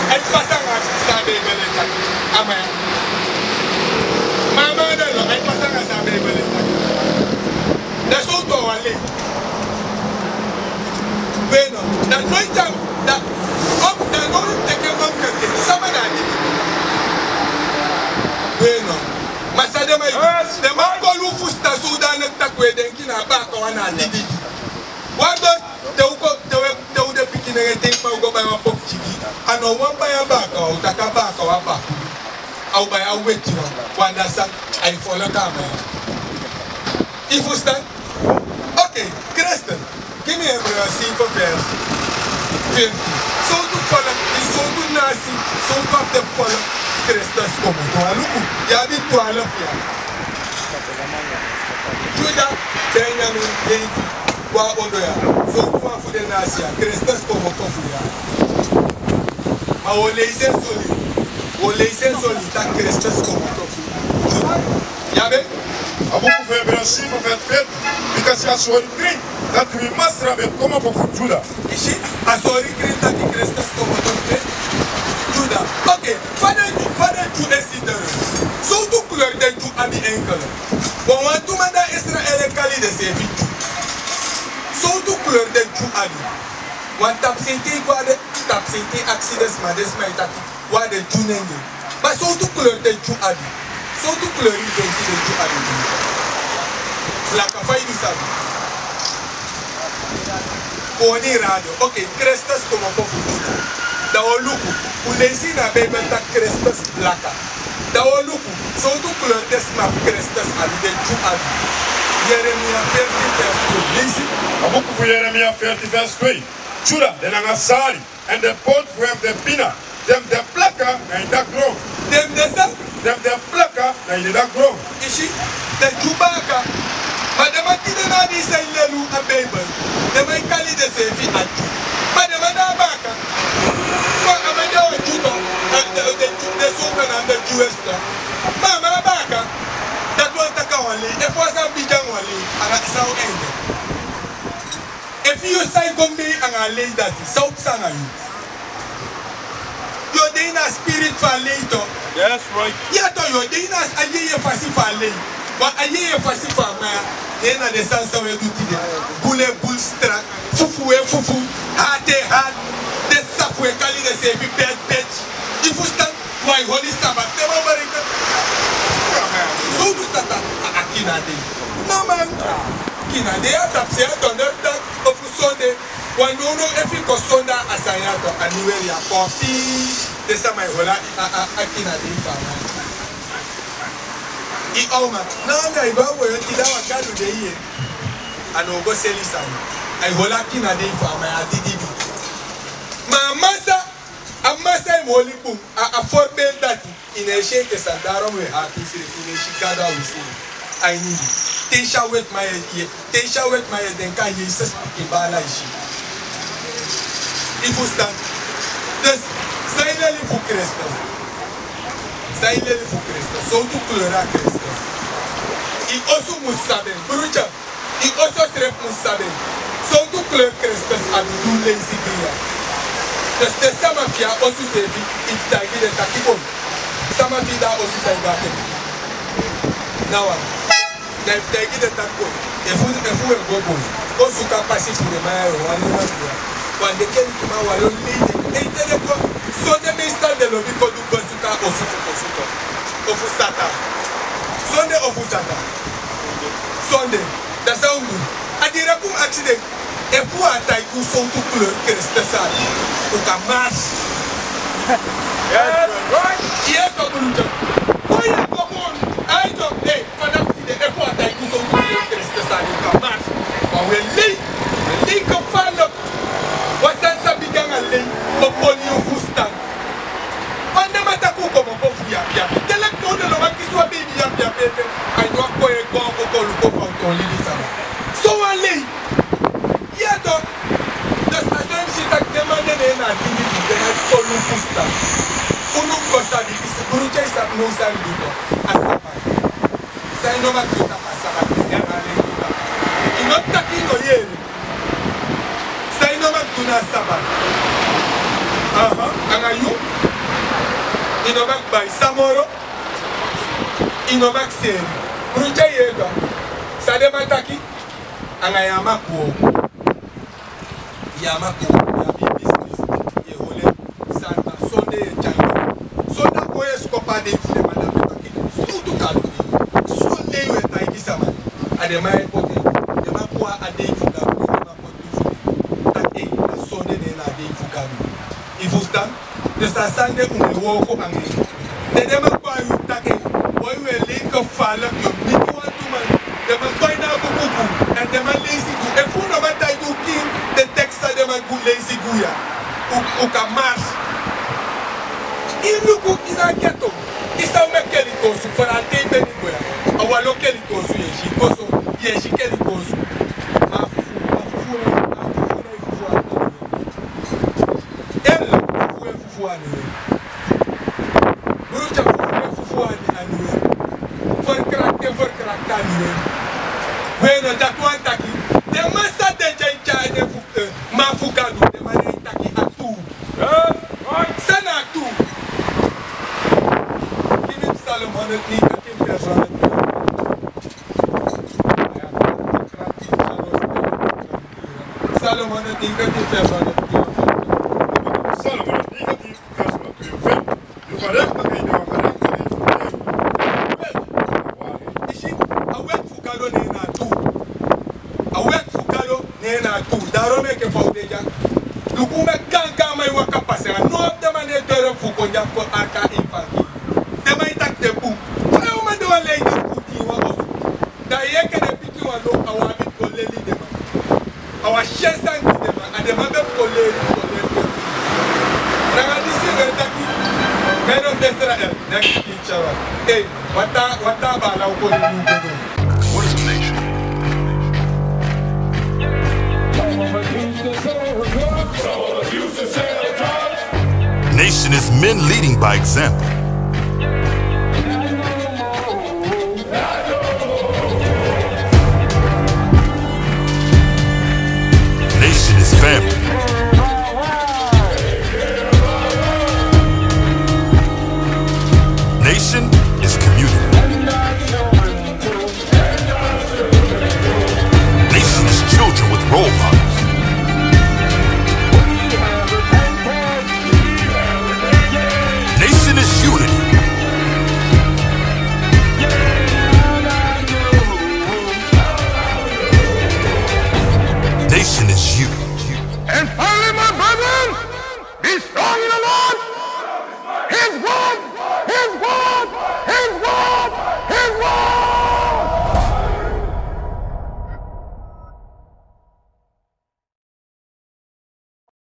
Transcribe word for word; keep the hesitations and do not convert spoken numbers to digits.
A e pasa nanga san a Bijbel e taki. A man ya. Ma a man ya no, a e pasa nanga san a Bijbel e taki. Da sowtu a wan lei. We no, da noiti a, da, op, da no teki en omkeke. Sama na a didibigi. We no. Ma san den man e du, den man koli un fusutan sodanig taki we denki na a bakawan na a didibigi. Wan dei te un kon, te un, te un de pikin nenge, te un man go bai wan poku tigi. A no wan bai a bakawan, un taki a bakawan a baku. A o bai a wetiwan, wan dasa, a e folok a man. I fusutan? Oké, Kristus. Gi mi Hebreeën zeven vers veertien. Sowtu folok, ini sowtu nasi, sowtu fu den folok Kristus komoto. Wan luku, yu abi twaalf ya. Juda, Benjamin, Levi, wan ondoo ya. Sowtu wan fu den nasi ya, Kristus komoto fu ya. Ma wi o leisi en soli. Wi o leisi en soli taki Kristus komoto fu Juda. Yu abi en? A buku fu Hebreeën zeven vers veertien. Bikasi a sori krin dati wi Masra ben komoto fu Juda. I si, a sori krin taki Kristus komoto fu Juda. Oké, fa den Ju, fa den Ju e si den? Sowtu kleur den Ju abi enkel? Wan wantu man na Israel e kali denseefi Ju. Sowtu kleur den Ju abi? Wan tapusei te i go na den, tapusei te i aksi den sma, den sma e taki wi na den Ju nenge. Ma sowtu kleur den Ju abi? Sowtu kleur yu denki den Ju abi? Blaka, fa yu du sabi? Koni rado. Oké, Kristus komoto fu Juda. Da wi o luku. Un leisi na Bijbel taki Kristus blaka. Da wi o luku. Sowtu kleur den sma fu Kristus abi, den Ju abi? Yeremia veertien vers twee. Leisi. A buku fu Yeremia veertien vers twee. Juda, den nanga sari. Èn den poti fu en fu den pina, den mus de plaka na ini a gron. Den mus de san? Den mus de plaka na ini a gron. I si, den Ju baka. Ma den man tide na a dei san e leli un a Bijbel, den man e kali denseefi a Ju. Ma den man na baka. Ma a man de wan Ju tu. A den, den Ju, den sowtu na den Ju e si tu. Ma a man na baka. Dati wani taki a wan lei. Efu wan sani bigi anga wan lei, anga san o en de? Efu yu sai kon bei anga a lei dati, san o psa anga yu? Yu o de ini a spirit fu a lei tu. Yes, right. Ya tu, yu o de ini a yeye fasi fu a lei. Wan a yeye fasi fu a man ya, ne na den sani san wi e du tide. Bule bul strak, fufu e fufu, hati e hati. Den safu e kali denseefi bad bitch. I fusutan? Wi e holi Sabat, den man e bari. Sowtu Sata? A, a kina dei. No man. Kina dei a tapusei a donderdag ofu sonde. Wan nownow efu i kon sonde a sani ya tu, a Nieuwjaar ya kon pii. Den sama e holi a, a, a kina dei fu a man. I awma. Na anga i go a woyo tide a wan Gadu dei. A no go seli sani. A e holi a kina dei fu a man, a didibigi. Ma a Masra, a Masra e holi bun. A, a voorbeeld dati, i no e si enke sani, daarom wi e hati unsrefi, wi no e si Gadu a unsrefi. A ini wi. Te i si a wetiman, yu e, te i si a wetiman, yu e denki a Yesus pikin baala i si. I fusutan? Dus, san i leli fu Kristus? San i leli fu Kristus? Sowtu kleur a Kristus? I osu mus sabi en, broertje. I osu srefi mus sabi en. Sowtu kleur Kristus abi, di un leisi gi yu ya. Dus den sama fu a osu seefi, i taigi den taki kon. Sama fu a osu san i go a teki? Na wan. Na i taigi den taki kon. Efu, efu wi e go bun, kon suku a pasi fu den man ya, wi o wani wan ya. Wan de kenki man, wi o lei den. Ei, te den kon. Sonde meestal den lobi kon du, kon suku a osu fu kon suku. Ofu Sata. Sonde ofu Sata? Sonde. Da san un du? A direct un aksi den. Efu a taigi un sowtu kleur Kristus abi, un kan mars. Yes, right. Yes, broertje. Kon yu kon kon. Ai toch, ei, vanaf tide, efu a taigi un sowtu kleur Kristus abi, un kan mars. Ma wi e lei, wi e lei gevaarlijk. Wan sani san bigi anga lei o poli yu fusutan. Wan den man taki un komopo fu yapiyapi. Te leki now den no man kisi wan beibi yapiyapi ete. A ini wan koi e kon, kon luku fa un toon libisama. So wan lei. Ya toch. Dus a so yu mus si taki den man de na a didibigi, den man e poli un fusutan. Unu go sabi, i si, broertje, i sabi now san yu du toch. A Sabat. San i no man du tapu a Sabat, ya na a lei. I no taki i no yere. San i no man du na a Sabat. Aha, anga yu. I no mag bai san moro. I no mag seri. Brutya, yega. San den man taki? Anga yu a mag wooko. Yu a mag wooko, yu abi business. Yu e holi en. Santa, sonde yu e tyai. Sonde a go yu e skopu a dei fu den man, dan mi taki, sowtu kalu yu. Sonde yu e taigi sama. A den man e poti, den man poti a dei fu Gadu, den man poti fu den. Taki, ei, na sonde, ne na a dei fu Gadu. I fusutan? Dus a sani de un e wooko anga en. Te den man kon a yu taki, boi, wi e lei gevaarlijk, yu miti wantu man. Den man kon ini a buku gi unu, èn den man leisi gi unu. Efu un no man taigi unu kin den tekst san den man leisi gi unu ya, un, un kan mars. I luku ini a ghetto, i sa meki keli kosu, fu a ten beni go ya. A wan lo keli kosu yu e si, kosu, yu e si keli kosu. Ma a fufuu, a fufuu na, a fufuu na, a fufuu na. El, fufuu e fufuu a neen. Brutya, fufuu e fufuu a neen. Verkracht e verkracht a neen. We no, dati wani taki, den man san de dya e tyai den fu, eh, man fu Gadu, den man e taki a tuu. San na a tuu? Gi mi Psalm honderd negentien, vers honderd. Psalm honderd negentien, vers honderd. Psalm honderd negentien, vers honderd. Yu gerechtigheid, yu gerechtigheid. Yu si, a wet fu Gado, ne na a tuu. A wet fu Gado, ne na a tuu. Daarom meki fa u de dya. Luku, meki gangaman e waka pasa. No, den man no e durf fu kon dya kon arki a evangelie. Den man e taki den bun. Fa yu man de wan leider fu gi wan osu? Dan yu enke den pikin wan no, a wan abi kon leli den man. A wan syen sani gi den man, a den man ben kon leri, kon leri den. Nanga disi wi e taki, men of Israel, next teacher. Ei, wata, wata bala o kon leli den. What is a nation? Nation is men leading by example.